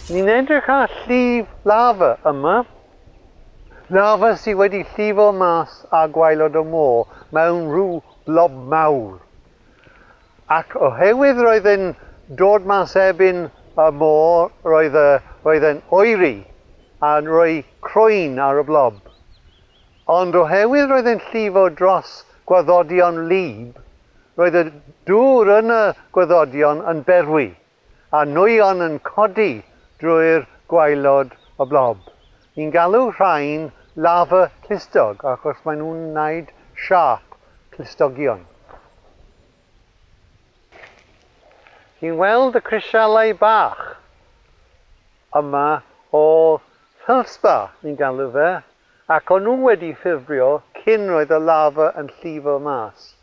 Ni'n edrych ar llif lava yma. Lava sydd wedi llifo mas ar gwaelod y môr mewn rhyw blob mawr. Ac oherwydd roedd e'n dod mas erbyn y môr, roedd, y, roedd e'n oeri a'n rhoi croen ar y blob. Ond oherwydd roedd e'n llifo dros gwaddodion wlyb, roedd y dŵr yn y gwaddodion yn berwi a nwyon yn codi drwy'r gwaelod y blob. Ni'n galw rhain lava clustog achos maen nhw'n wneud siâp clustogion. Chi'n weld y crisialau bach yma o feldspar, ni'n galw fe, ac o'n nhw wedi ffurfio cyn roedd y lava yn llifo mas.